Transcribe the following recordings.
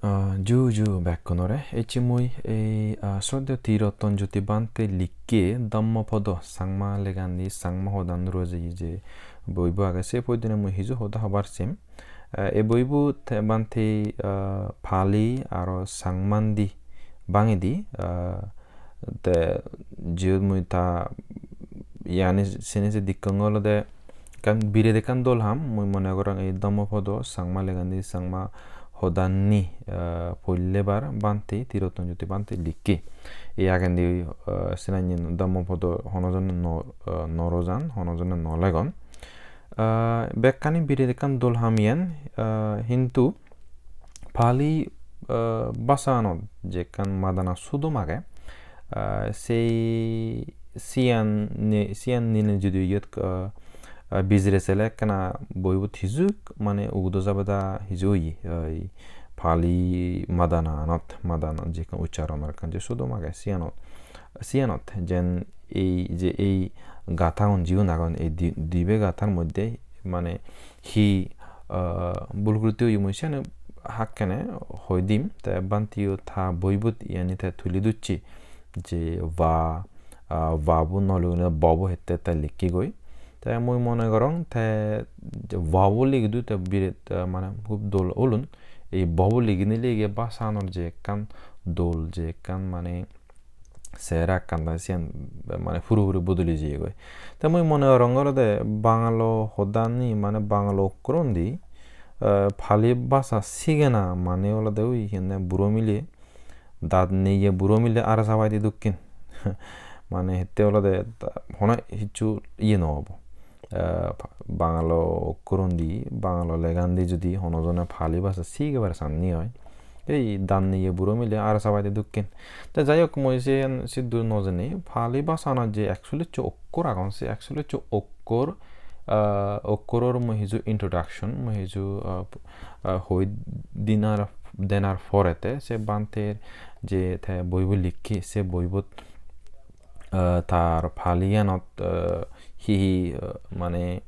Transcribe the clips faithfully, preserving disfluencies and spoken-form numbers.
Ah, ju ju bekkunore. Ecche mui ei, ah, sroddheyo Tirotton Jyoti Bhante likke Dhammapada Changma legandi Changma hodan rojeye je boibo age, se poidene mui hiju hoda hobar sim. Ah, ei boibo te Bhante, ah, Pali aro Changmandi bangedi, ah, te jiyot mui ta iyani sini se dikkong olode ekkan biret ekkan dol ham. Mui mone gorong ei Dhammapada Changma legandi Changma hodanni, eh, poillebar Bhante, Tirotton Jyoti Bhante likke. Ei agendi, eh, sinanyen Dhammapada hono jone no, eh, no rojan, hono jone no legon. Eh, bekkani biret ekkan dol ham iyen, eh, hintu Pali, eh, basanot je ekkan madana sudom age, eh, sei siyan ni-, siyan nine judi iyot, eh, eh, bijire sele ekkana boibot hiju mane ugudo jabeda hiju oye, oi Pali madana anot, madana je ekkan uchcharonor ekkan je sudom age siyanot, siyanot jen ei je ei gathagun jigun agon, ei di-, dibe gathar moddhe mane hi, ah, bul guritte oye mui siyani hakkene hoi dim, te Bhanteyo ta boibot iyani te tuli ducche je va, ah, va bo no ligunei bo bo hette te likkigoi. Te mui mone gorong te je va bo ligidu te biret, ah, mane hub dol olun. Ei va bo liginei lege basanor je ekkan dol, je ekkan mane sehara ekkan da siyan mane puro puri bodoli jeyegoi. Te mui mone gorong olode Bangalo hodani mane Bangalo okkorundi, eh, Pali bhasha sigena mane olode ui henne buro mile, dat neye buro mile ar sabaide dokken. Mane hitte olode ta-, hono hissu iye no obo. Eh, pa-, Bangalo okkorundi, Bangalo legandi judi hono jone Pali bhasha sigebar sanni oi, ei dat neye buro mile ar sabaide dokken. Te jai hok, mui siyen siddu no jani, Pali bhasanot je eksollisso okkor agon, se eksollisso okkor, ah, okkoror mui hiju introduction, mui hiju, ah, p-, ah, hoi dinar, denar porete se Bhanter je te boibo likke, se boibot ah, tar Paliyanot, ah, hi hi, ah, mane,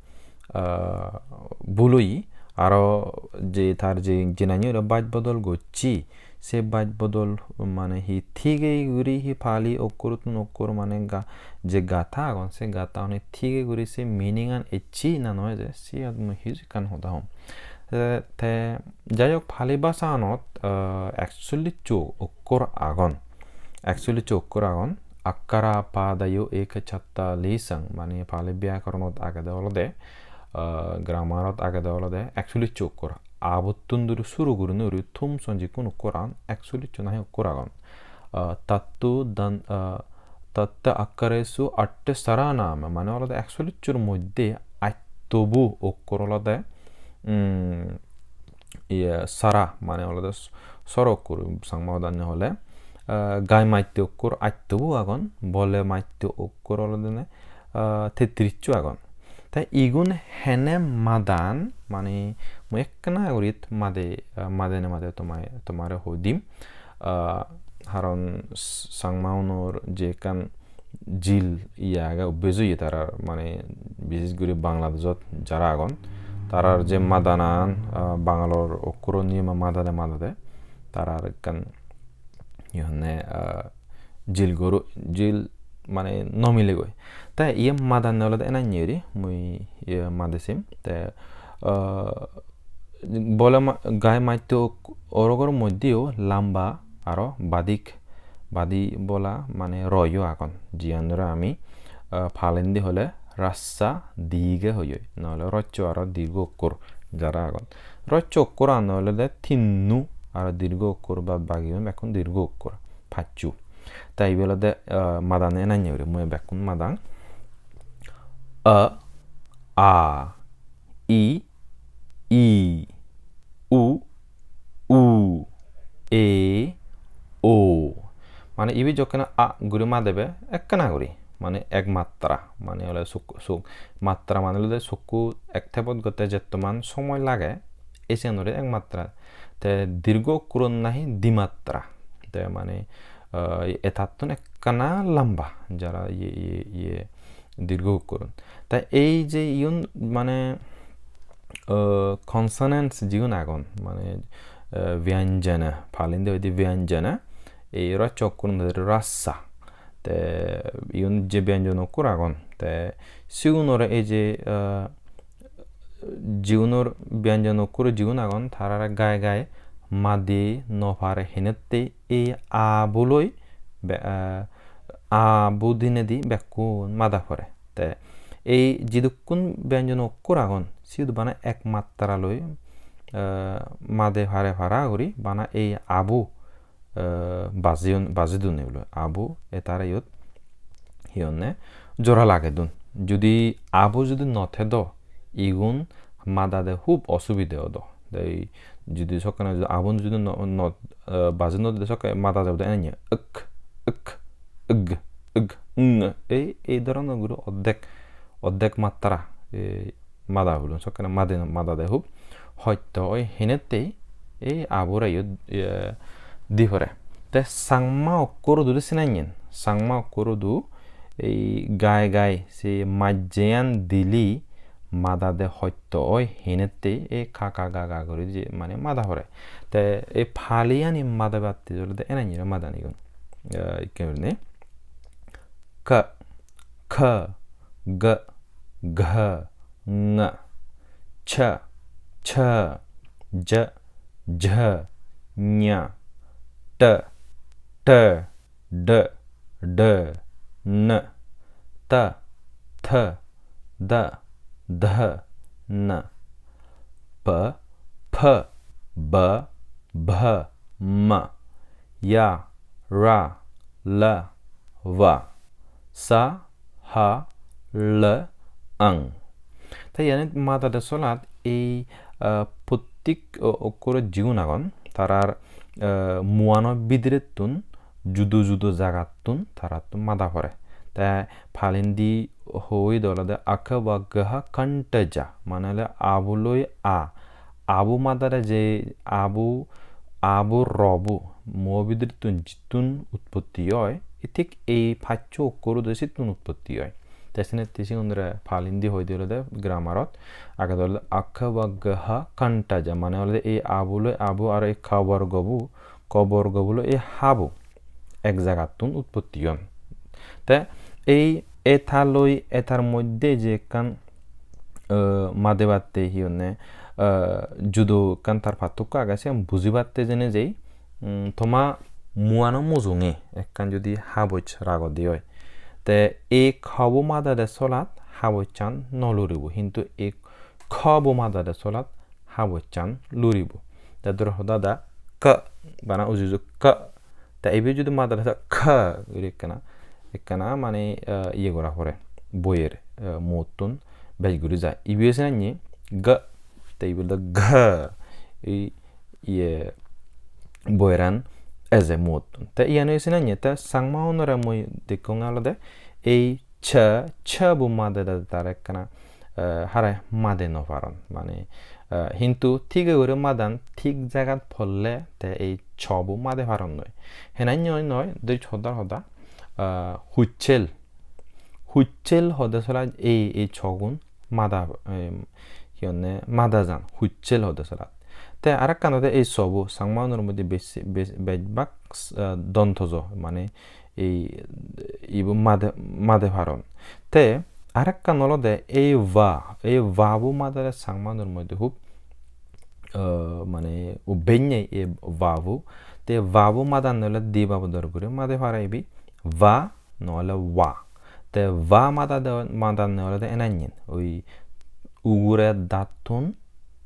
ah, bul oye, aro je tar je jinani ore baj bodol gocche, se baj bodol mane hi thige guri hi Pali okkoruttun okkur mane ga-, je gatha agon, se gatha hone thige guri se meaning an ecche na no eje, siyot mui hiju ekkan hoda hom. Te, te jai hok, Pali bhasanot, ah, eksollisso okkor agon. Eksollisso okkor agon. Akkara padayo ekachatta lesang, mane Pali byakaronot agede olode, ah, grammarot agede olode eksollisso okkor. Abottun duri suru gurinei uri thum son jikkun okkor agon, eksollisso nahi okkor agon. Ah, tattu dan, ah, tatta akkaresu atte sara nama, mane olode eksollissor moddhe attobu okkor olode, mm, iye, sara, mane olode s-, soro okkor, Changma hodanne hole, ah, gai matte okkor attobu agon, bole matte okkor olode ne, ah, tettrisso agon. Te igun hene madan, mane mui ekkena gurit made, ah, madene made tomai-, tomare hoi dim. Ah, haron s-, Changmaunor je ekkan jil iye age, obbejo iye tarar, mane bises guri Bangladeshot jara agon, tarar je madanan, ah, Bangalor okkuro niyome madade madade, tarar ekkan, hi honne, ah, jil goro, jil mane no milegoi. Te iye madanne olode enanne guri mui iye made sim. Te, ah, bole ma-, gai matto ok-, orogor moddheyo lamba aro badik, badi bola mane royo agon. Jiyanore ami, ah, Palendi hole rassa dige hoyoi, nole rosso aro dirgo okkor jara agon. Rosso okkoran olode tinnu aro dirgo okkor, bad bagigun bekkun dirgo okkor, pacchu. Ta ibe olode, ah, madan enanne guri mui bekkun madang. A, a, i, i, u, u, e, o. Mane ibe jokkene a guri madebe ekkena guri, mane ek matra, mane ole suk-, suk-, matra mane olode sukku ek thebot gotte jettoman somoy lage, e siyanore ek matra. Te dirgo okkoron nahi di matra. Te mane, ah, etattun ekkana lamba, jara iye, iye, iye dirgo okkoron. Te ei je iyun mane, ah, consonants jigun agon, mane eh, byanjana, Pali-ndi hoide byanjana, ei hrosso okkorun hoide rassa. Te igun je byanjon okkur agon, te sigunore ei je, eh, jigunor byanjon okkur jigun agon, tarare gai gai madi no pare, hinette ei a-bo loi be-, eh, a-bo dinedi bekkun mada pore. Te ei jidukkun byanjon okkur agon, siyot bana ek matra loi, eh, made pare para guri bana ei a-bo, eh, bajeyon, baje dun ebeloi. A-bo etare iyot hi honne jora lage dun. Judi a-bo judi no thedo, igun madade hub osubide odo. Te ei judi sokkene judi a-bon judi no, no, eh, baje no dede sokke mada jebode enye. Ik, ik, ig, ig, ng. Ei, ei dhoronor guri oddek, oddek matra, ei mada hulun sokkene made, madade hub hosto oi, hinette ei a-bore iyot, eh, di pore. Te Changma okkorudu sinanyen, Changma okkorudu ei gai gai se majjeyan dili madade hosto oi, hinette ei ka ka ga ga guri je mane mada pore. Te ei Paliyani madebatte olode enannyere madan igun. Eh, ikke gurinei. Ka, kha, ga, gha, nga, cha, cha, ja, jha, nya, ta, ta, da, da, na, ta, tha, da, dha, na, pa, pha, ba, bha, ma, ya, ra, la, va, sa, ha, la, ang. Te iyanit madade solat ei, ah, pottik o-, okkore jigun agon, tarar, ah, muano bidirettun judo judo jagattun tarattun mada pore. Te Palindi hoide olode aka ba gaha kantaja, mane ole a-bo loi a. A-bo madare je a-bo, a-bo ro-bo, muo bidirettun jittun utpotti oi, e thik ei paccho okkorude sittun utpotti oi. Te senette sigunore Palindi hoide olode grammarot agede olode aka ba gaha kantaja, mane olode ei a-bo loi a-bo aro ei ka borgo bo, ko borgo bo loi ei ha-bo ek jagattun utpotti on. Te ei eta loi etar moddhe je ekkan, eh, madebatte hi honne, eh, judo ekkan tar pattokko age, siyan bujibatte jene jei, mm, toma muano mujunge ekkan judi haboj ragode oi, te ei kha-bo madade solat habojchan no luribo, hintu ei kha-bo madade solat habojchan luribo. Te doro hoda da ka, bana uju uju ka. Te ibe judi madade sa kha guri ekkana, ekkana mane, eh, iye gora pore, boyer, eh, muottun bej guri jai. Ibe senanye ga, te ibe olode ga, ei iye boyeran eje muottun. Te iyan oi senanye, te Changma unore mui dekkonge olode ei cha, cha-bo madede tara ekkana, eh, hara made no paron. Mane, eh, hintu thik guri madan thik jagat polle te ei cho-bo made paronnoi. Henannoi noi, dui chodar hoda, eh, huchel. Huchel hode sola ei, ei chogun mada, em, hi honne, mada jan, huchel hode sola. Te arekkan olode ei cho-bo, Changma unor moddhe bej-, bej-, bejbak, eh, dontojo, mane ei, ibo made, made paron. Te arekkan olode ei va, ei va-bo madare Changma unor moddhe hub, eh, mane ubbennye ei va-bo. Te va-bo madanne ole di babodor guri made pare ibe. Va no ole wa. Te va madade, madanne olode enanyen. Oi ugure dattun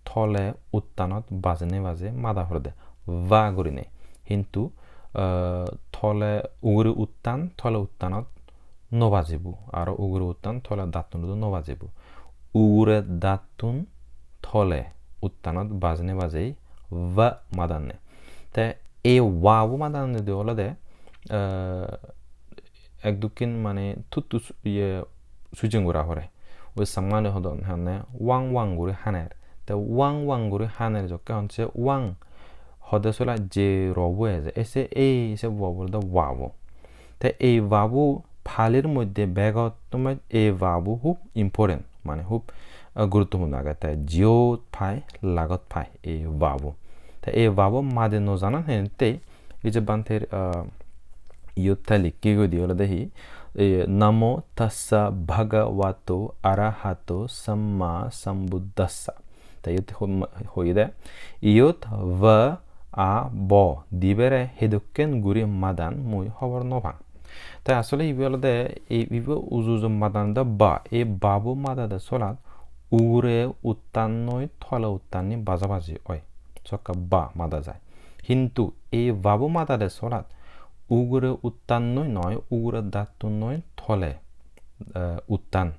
tole uttanot bajene baje mada porede. Va gurine. Hintu, eh, tole ugure uttan, tole uttanot no bajibo. Aro ugure uttan tole dattun udo no bajibo. Ugure dattun tole uttanot bajene bajei va madanne. Te ei va-bo madanne de olode, eh, ek dokkin mane tuttu su-, iye sujeng gora pore. Oi Changmani hodon honne wang wang guri haner. Te wang wang guri haner jokke hon se wang hode sola je ro-bo eje, ese ei se bo-bo olode va-bo. Te ei va-bo Palir moddhe begottun ei va-bo hub important, mane hub, eh, guruttopurno age. Te jiyot pai, lagot pai ei va-bo. Te ei vabo made no janan henette, ei je Bhanter, ah, iyot te likke goi di olode hi, e, "Namo tassa bhagavato arahato samma sambuddhassa." Te iyot hom-, hoyede, iyot va a bo dibere hedokken guri madan mui hobor no pang. Te asole ibe olode, i-, ibe uju uju madan de ba, ei babo madade solat ugure uttannoi tole uttanni bajabaji oi. Sokka ba mada jai. Hintu ei babo madade solat ugure uttannoi noi, ugure dattunnoi tole, eh, uttan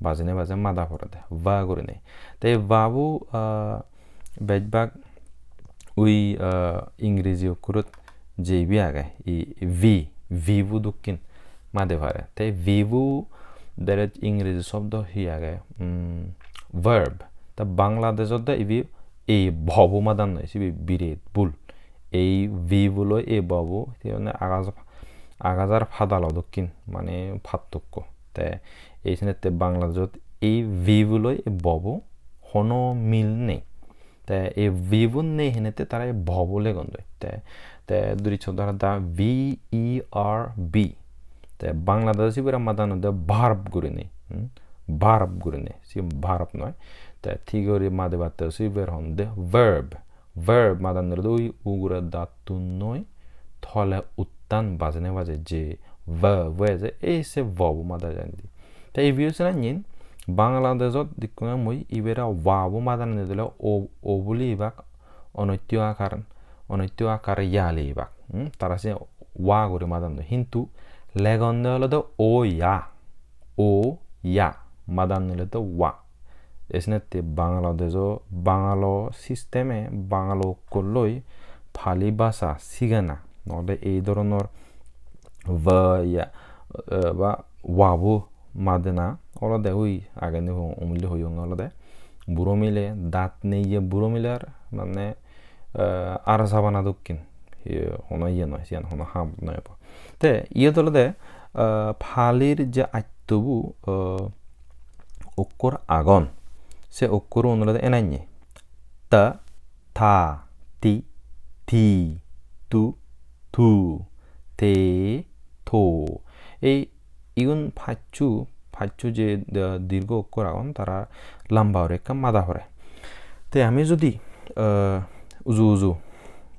bajine baje mada porede, ba gurinei. Te babo, eh, bej bak ui, ah, Ingreji okkorot je ibe age, i V, V bo dokken made pare. Te V bo dere Ingreji sobdo hi age? Mm, verb. Ta Bangladeshot de ibe ei babo madan noi, sibe biret bul. Ei V bo loi ei babo, te mane agaj, agaj ar padalo dokken, mane pattokko. Te ei senette Bangladeshot ei V bo loi ei babo hono mil nei. Te ei V bo nei henette tara ei verb bo legon doi. Te, te duri sodara da V E R B. Te Bangladesh sibere madan de verb gurinei. Hmm? Verb gurinei. Si verb noi. Te thik guri madibatte siber honde verb. Verb madan de ui ugure dattunnoi tole uttan bajene baje je verb, verb je ei se verb bo mada jandi. Te ibe senanyin Bangladeshot dikkune mui ibere wa bo madanne dole o, o buli ibak, onoitto akar, onoitto akar ya li ibak. Hmm? Tara se wa guri madan do. Hintu legonde olode o ya. O ya. Madanne olode wa. Esenette Bangladesh-o, Bangalo system-e, Bangalo okkolloi Pali bhasha sigana. Nole ei dhoronor va ya, eh, ba wa bo madena olode ui age ni ho-, umilli hoyonge olode buro mile, dat neiye buro miler, mane, eh, ar sabana dokken. Iye hono iye noi, siyan hono ham noi ebo. Te iyot olode, eh, Palir je attobu, eh, okkor agon, se okkorun olode enanye. Ta, ta, ti, thi, tu, thu, te, tho. Ei igun pacchu, pacchu je, eh, dirgho okkor agon, tara lamba guri ekka mada pore. Te ami judi, eh, uju uju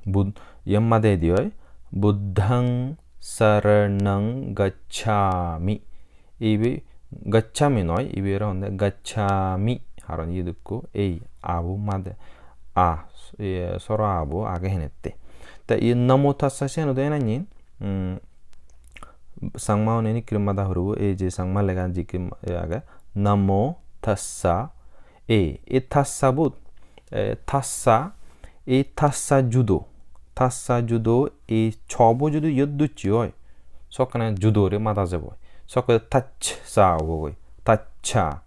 bud-, iye made di oi, Buddhang saranang gacchami. Ibe gacchami noi, ibe aro honde gacchami. Haron iye dukko ei a bo made a, iye soro a bo age henette. Te iye namo tassa siyan ode enanye, mm, Changma une nikkiri mada huribo, ei je Changma lega jikke, eh, age, namo tassa. Ei, ei tassa bot, eh, tassa, ei tassa judo, tassa judo, ei cho bo judi iyot ducche oi, sokkene judo re mada jebo. Sokke tach sa obo goi, taccha,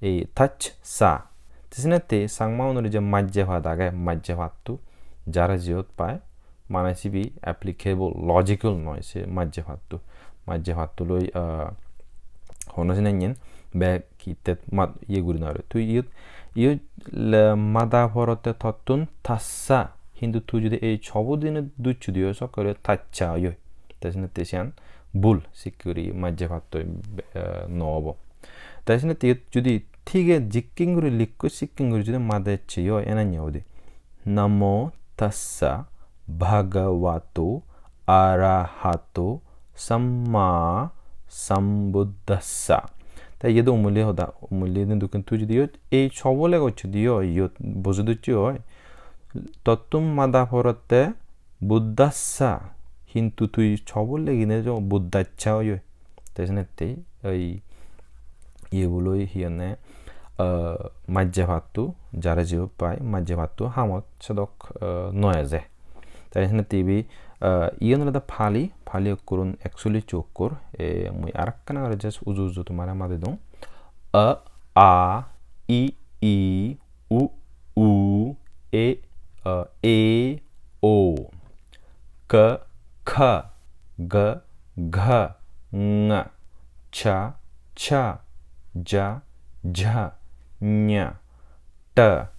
ei tach sa. Te senette Changma unore je majje pat age, majje patto jare jiyot pai, mane sibe applicable, logical noi, se majje patto. Majje patto loi, ah, hono sinenyen bek hittet mat iye guri nw pare. Tui iyot, iyot le mada porotte tottun tassa, hintu tui judi ei cho bo dine duccho diyo sokkore taccha oyoi. Te sinette siyan bul, sikke guri majje patto, eh, no obo. Te sinette iyot judi thige jikken guri likko, sikken guri judi made ecche yo enanye udi. Namo tassa bhagavato arahato samma sambuddhassa. Te iyot umuli hoda, umuli hintu kintu judi iyot ei cho bo legocche diyo iyot bojo docche oi. Tottun mada porotte buddhassa, hintu tui cho bo legine jo buddhaccha oyoi. Te senette oi iye buloi hi honne, ah, majje patto, jare jiyo pai, majje patto hamot sedok, ah, no eje. Te senette ibe, ah, iyen olode Pali, Pali okkorun eksollish okkor, e, mui arakkana guri just uju uju tumare madi dong. A, a, i, i, u, u, e, ah, e, o. K, kha, ga, gha, nga, cha, cha, ja, jha, nya, ta,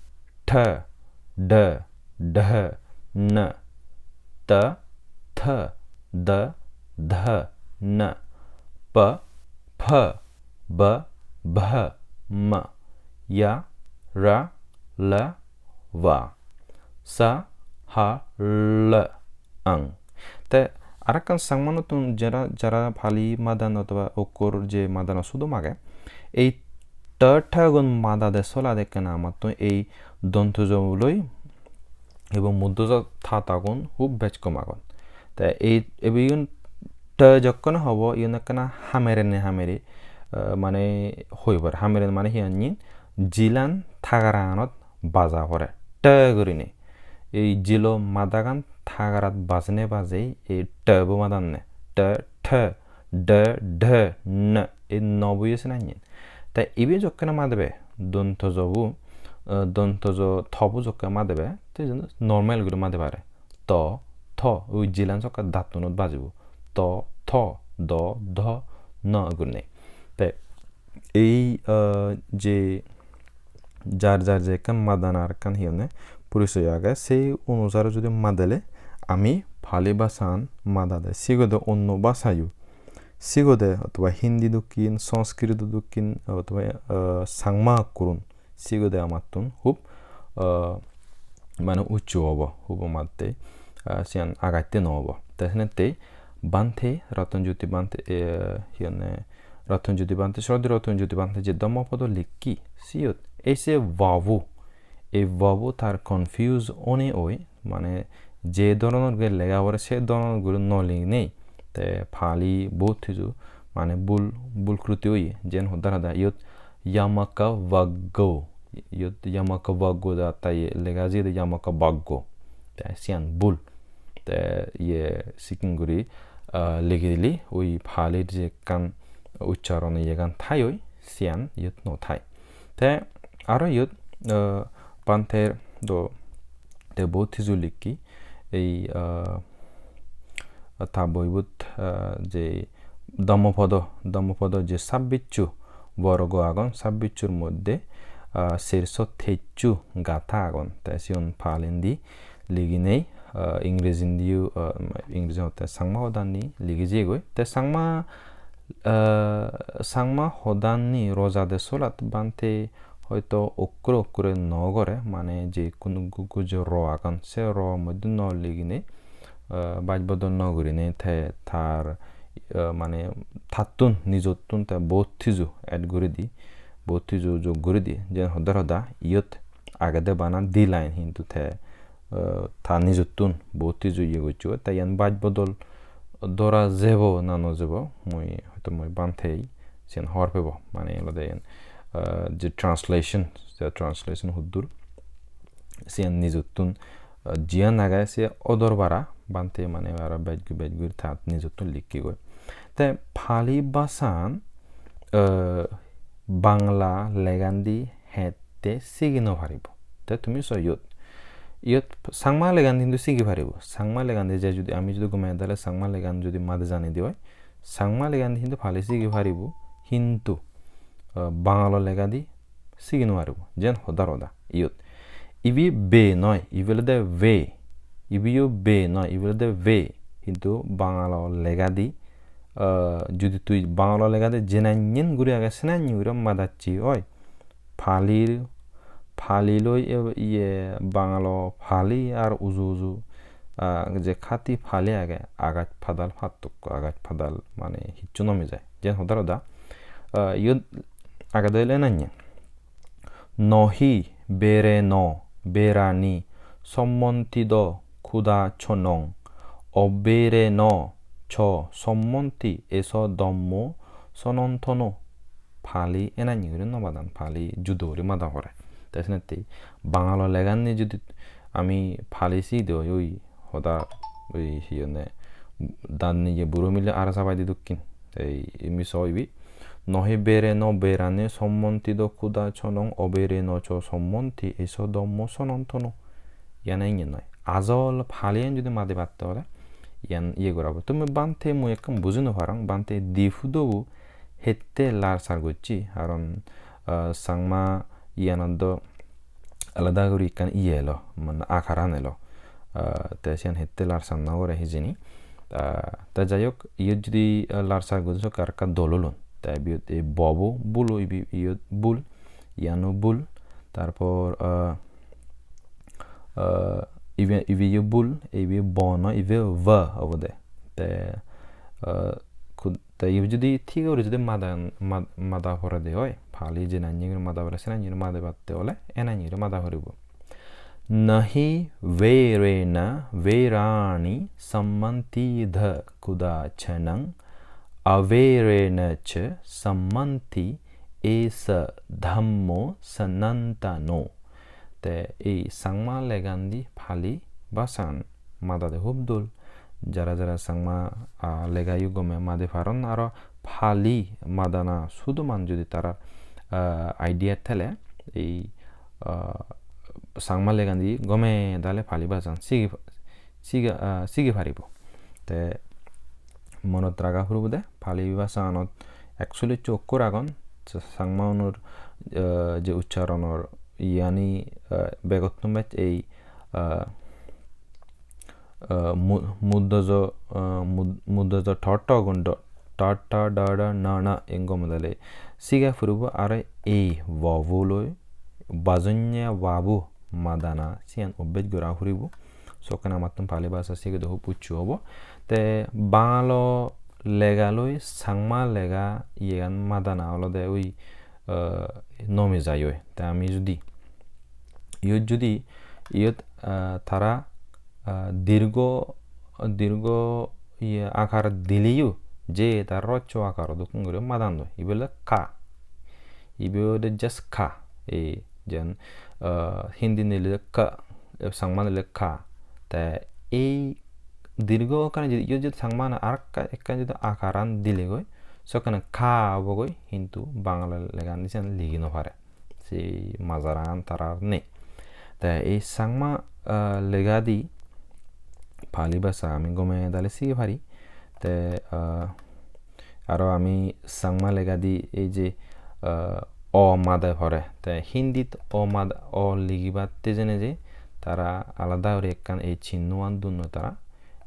tha, da, dha, n, t, th, d, dh, n, p, ph, b, bh, m, ya, ra, la, va, sa, ha, l, ang. Te arekkan Changmanottun jara, jara Pali madan otoba okkur je madano sudom age, ei ta thagun madade solade ekkena amattun ei dontojo loi ebong muddojo ta tagun hub bej kom agon. Te ei ebigun ta jokkon hobo, igun ekkena hamerene hamere, eh, mane hoi pare. Hamerene mane hi anyin? Jilan tagaranot baja pore. Ta gurinei. Ei jilo madagan tagarat bajene bajei ei ta bo madanne. Ta, ta, da, da, na, ei no bo yo senanyen. Te ibe jokkene madebe, dontojo bu, eh, dontojo to bu jokke madebe, te iyen normal guri made pare. To, tho, ui jilan sokke dattunot bajibo. To, tho, do, dho, no gurinei. Te ei, eh, je jar jar je ekkan madan ar ekkan hi honne porisoy age, sei onusare judi madele ami Pali bhasan madade, sigode onno bhasayo, sigode otoba Hindi dokkin, Sanskrit dokkin, otoba, eh, Changma okkurun, sigode amattun hub, eh, mane uccho obo, hub amatte, eh, siyan agatte no obo. Te senette Bhante, Ratan Jyoti Bhante, eh, hi honne, Ratan Jyoti Bhante, Srodde Ratan Jyoti Bhante je Dhammapada likki, siyot ei se vavu, ei vavu tar confuse one oi, mane je dhoronor guri lega pore se dhoronor guri no liginei, te Pali bohut hiju mane bul, bul kruti oye, jen hoddar hoda iyot Yamaka Vaggo, iyot Yamaka Vaggo ja tai lega jiyede Yamaka Vaggo. Te siyan bul. Te iye sikken guri, ah, ligi dili, ui Palir je ekkan uchcharon iyegan thai oi, siyan iyot no thai. Te aro iyot, ah, Bhante do te bohut hiju likki, ei, ah, ta boibot, ah, je Dhammapada, Dhammapada je sabbicchu borgo agon, sabbicchur moddhe, ah, serso tecchu gatha agon. Te sigun Palendi liginei, ah, Ingrejindiyo, ah, Ingreji hotte Changma hodani ligi jiyegoi. Te Changma, ah, Changma hodani rojade solat Bhante hoito okkure okkure no gore, mane je kun gu-, gu-, je ro agon, se ro moddhe no liginei, ah, baj bodol no gurinei te tar, ah, mane tattun nijottun te bohut hiju add guri di, bohut hiju jog guri di, jen hoddar hoda iyot agede bana di line hintu te, ah, ta nijottun bohut hiju iye gocche, te iyan baj bodol dora jebo na no jebo, mui hoito mui Bhantei siyan hobor pebo, mane olode iyan, ah, je translation, je translation huddur siyan nijottun, ah, jiyan age se odor bara Bhante mane aro bej gu-, bej guri tat nijottun likkegoi. Te Pali bhasan, ah, Bangla legandi hette sigi no paribo. Te tumi so iyot, iyot Changma legandi hintu sigi paribo. Changma legandi je judi ami judi gome dale Changma legan judi madi jani di oi, Changma legandi hintu Pali sigi paribo, hintu, ah, Bangalo legadi sigi no paribo. Jen hoddar hoda iyot. Ibe be noi, ibe olode ve. Ibeyo be noi, ibe olode ve. Hintu Bangalo legadi, ah, judi tui Bangalo legadi jenanyen guri age, senanyen guri madacche oi, Palir, Pali loi e-, iye Bangalo Pali ar uju uju, ah, je khati Pali age, agaj padal pattokko, agaj padal mane hissu no mijai. Jen hoddar hoda, ah, iyot agede ole nanye. Nohi bereno berani sommontido kuda chonong, obereno cho sommonti eso dommo sonontono. Pali enanni guri no madan, Pali judo guri mada pore. Te senette Bangalo leganni judi ami Pali side oi, oi hoda, oi hi honne, danni je buro mile ara sabai di dokkin. Ei imi so ibi. Nohi bereno berani sommontido kuda chonong, obereno cho sommonti eso dommo sonontono. Iyan ingen noi. Ajol Paliyan judi madi batte ole, iyan iye gorabo. Tumi Bhante mui ekkan buji no parong, Bhante di pudobo hette lar sar gocche, karon, ah, Changma iyanot do alada guri ekkan iye elo, mane akaran elo. Ah, te siyan hitte larsar no gore hijeni. Ah, te jai hok, iyot judi, ah, larsar guri sokke arekka dol olun. Te ibiyot ei bobo bulo ibi-, iyot bul, iyano bul. Tarpor, ah, ah, ibe, ibeyo bul, ibe bo noi, ibe va obode. Te, ah, kud-, te ibe judi thik guri judi madan-, mad-, mada porede oi, Pali jenanni guri mada pore, senanni guri mada batte ole, enanni guri mada poribo. Nahi verena verani sammanti dha kudachanang, averena cha sammanti esa dhammo sanantano. Te ei Changma legandi Pali bhasan madade hub dol. Jara jara Changma, ah, legayo gome made paron, aro Pali madana suduman judi tarar, ah, idea thele, ei, ah, Changma legandi gome dale Pali bhasan sige, sige, ah, sige paribo. Te monot raga puribo de, Pali bhasanot eksollish okkur agon, Changma unor, ah, je uchcharonor iyani, ah, begottun bej ei, ah, ah, mu-, muddojo, ah, mud-, muddojo thot gundo, ta ta da da na na, engom dale siga puribo, aro ei vobuloi bajunye vabu madana siyan obbej gora puribo. Sokken amattun Pali bhasha sigede hub ucchu obo. Te Bangalo legaloi Changma lega iyegan madana olode ui, ah, nomi jai oi. Te ami judi iyot judi iyot, ah, tara, ah, dirgo, dirgo iye akar dileyo je tar roswo akaro dokken guri madan doi. Ibe ole ka. Ibe ole just ka. Ei jen, ah, Hindi nile ka, Changma nile ka. Te ei dirgo okkane jodi, iyot jodi Changma na arekka ekkan jodi akaran dilegoi, sokkene ka obogoi, hintu Bangla legan siyan ligi no pare. Se majaran tarar nei. Te ei Changma, ah, legadi Pali bhasha ami gome dale sige pari. Te, ah, aro ami Changma legadi ei je, ah, o made pore. Te Hindit o mad-, o ligibatte jene je tara alada guri ekkan ei sinnoan dunnoi tara.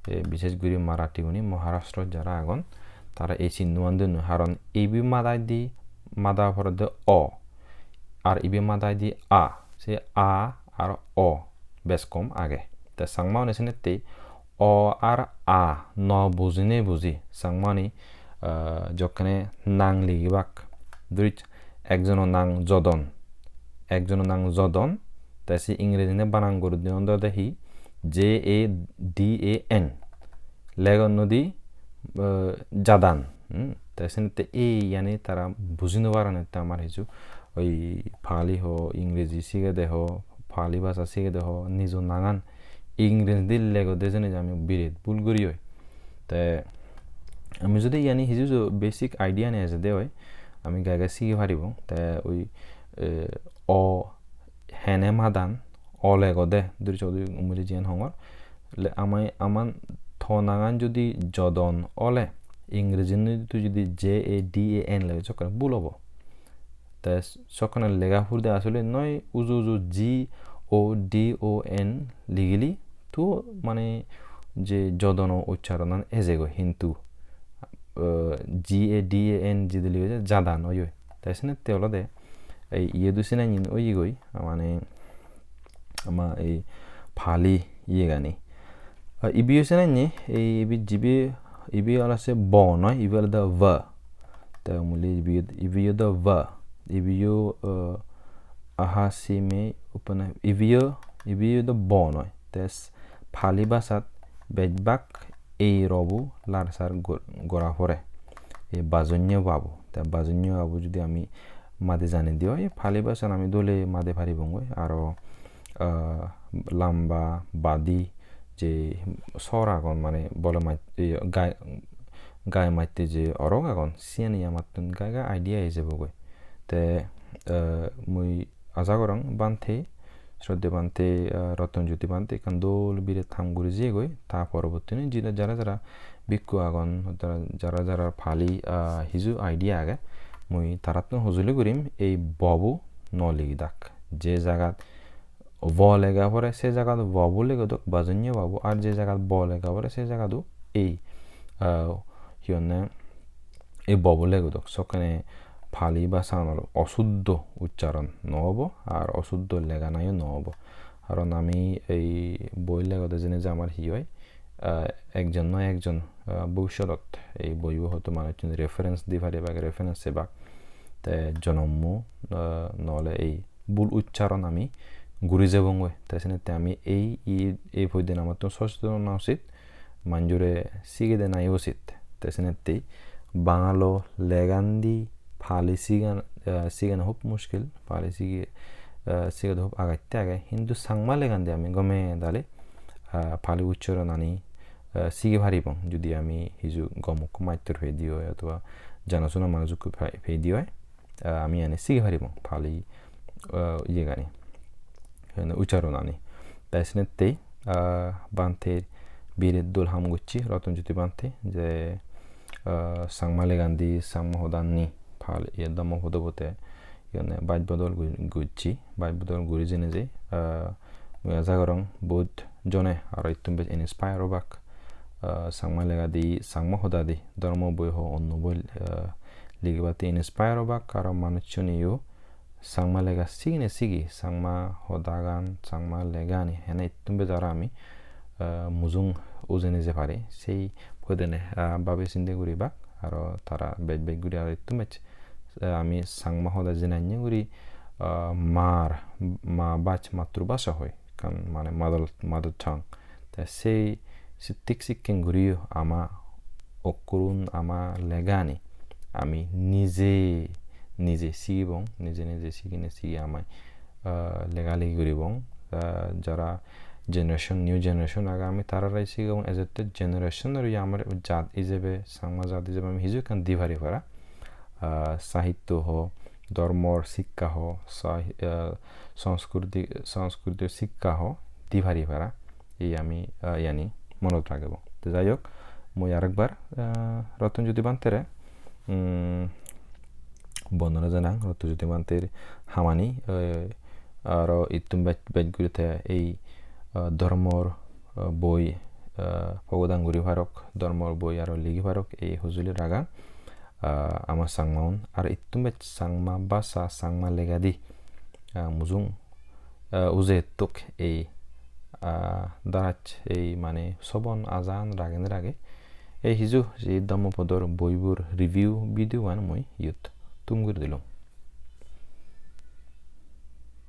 E, bishesh guri Marathi guni Maharashtra jara agon, tara ei sinnoan dunnoi. Haron ibe madaidi, mada porede o, ar ibe madaidi a. Se a ar o bej kom age. Te Changma une senette o ar a no bujine buji Changmani, ah, jokkene nang ligibak. Duri ekjono nang Jodon, ekjono nang Jodon, te se Ingrejine banan guri diyon de hi J A D A N. Legon nodi, ah, Jadan. Hmm? Te senette ei yani tara buji no paron, te amar hiju oi Pali ho, Ingreji sigede ho, Pali bhasha sigede ho, nijo nangan Ingrejidi legode jene ami biret bul guri oi. Te ami jodi yani hiju hiju basic idea ani ejede oi, ami gai gai sigi paribo. Te oi, eh, o hene madan, o legode, duri sodi umuri jiyan hongor. Le amai, aman to nangan jodi Jodon ole, Ingrejindi tui jodi J A D A N lege, sokkene bul obo. Te sokkene lega purde asole noi, uju uju G O D O N ligili, to mane je Jodono uchcharonan ejegoi, hintu, eh, G A D A N jidi ligi je Jadan oyoi. Te senette olode ei iyedu sinanyin oyegoi, mane ama ei Pali iyegani. Ah, ibeyo senanye, ei ibe jibe, ibe olode bo noi, ibe olode va. Te umuli ibe, ibeyo do va. Ibeyo, eh, aha si me upana, ibeyo, ibeyo do bo noi. Te s-, Pali bhashat bejbak ei robo larsar go-, gora pore. Ei bajunye vabu. Te bajunye vabu jodi ami madi jani di oi, Pali bhasan ami dole madi paribongoi. Aro, ah, lamba badi je sor agon, mane bole maj-, iye, gai, gai matte je orok agon, siyani amattun gai gai idea ejebogoi. Te, eh, mui aja gorong Bhante, Shraddheyo Bhante, eh, Ratan Jyoti Bhante ekkan dol biret ham guri jeyegoi. Ta porobottini jida jara jara bhikkhu agon, jara, jara jara Pali, ah, hiju idea age, mui tarattun hojoli gurim ei bobo no ligidak. Je jagat vo lega pore se jagat vo bo legodok, bajonnye vo bo, ar je jagat bo lega pore se jagatu ei, ah, hi honne, ei vo bo legodok. Sokkene Pali bhasanor osuddho uchcharon no obo, ar osuddho leganayo no obo. Karon ami ei boi legode jene je amar hi oi, ah, ekjon noi ekjon, ah, bobissotot ei boibo hoito manuchchune reference di paribak, reference sebak. Te jonommo, ah, nole ei bul uchcharon ami guri jebongoi. Te senette ami ei, ei, ei poiden amattun socheton ona usit, manjore sigede nayo usit. Te senette Bangalo legandi Pali sigan, ah, sigana hub mushkil, Pali sige, ah, sigede hub agatte age, hintu Changma legandi ami gome dale, ah, Pali uchcharonani, ah, sige paribong, judi ami hiju gom ukko mattor pedi oi, otoba jana suna manuj ukko pai-, pedi oi, ah, ami ani sige paribong Pali, ah, iyegani, mane uchcharonani. Te senette, ah, Bhanter biret dol ham gocche, Roton Jyoti Bhante, je, ah, Changma legandi, Changma hodani Pali, iye Dhammapada bote, iyone baj bodol go-, gocche, baj bodol guri jene je, ah, mui aja gorong bohut jone aro ittun bej inspire obak. Ah, Changma legadi, Changma hodadi, dhormo boi ho, onno boi, ah, ligibatte inspire obak, aro manuchchuniyo Changma lega sigine sigi, Changma hodagan, Changma legani hene ittun bej aro ami, ah, mujung ujei nije pari, sei poidene, ah, babi sinde guribak, aro tara bej bej guri aro ittun bej, ah, ami Changma hoda jinanye guri, ah, mar, ma baj, matrubhasha hoi, ekkan mane mother, mother tongue. Te sei si-, thik sikken guriyo ama okkurun, ama legani ami nije, nije sigibong, nije nije sigine sigi ami, ah, lega legi guribong. Ah, jara generation, new generation age, ami tarare sigibong, ejette generation-ore amar jat ijebe, Changma jat ijebe ami hiju ekkan di pari para. Ah, sahitto ho, dhormor sikka ho, sahi-, ah, sanskriti, sanskriti sikka ho di pari para. Ei ami, ah, iyani monot ragebo. Te jai hok, mui arekbar, ah, Roton Jyoti Bhantere, mm, bondona janang, Roton Jyoti Bhanter hamani, eh, aro ittun bej, bej guri te ei, ah, dhormor, ah, boi, ah, pogodang guri parok, dhormor boi aro ligi parok, ei hojoli ragang, ah, ama Changmaun. Aro ittun bej Changma bhasha, Changma legadi, ah, mujung, ah, uje ettok ei, ah, daraj ei mane sobon ajan ragene rage. Ei hiju je Dhammapador boibor review video-an mui iyot tum guri dilung.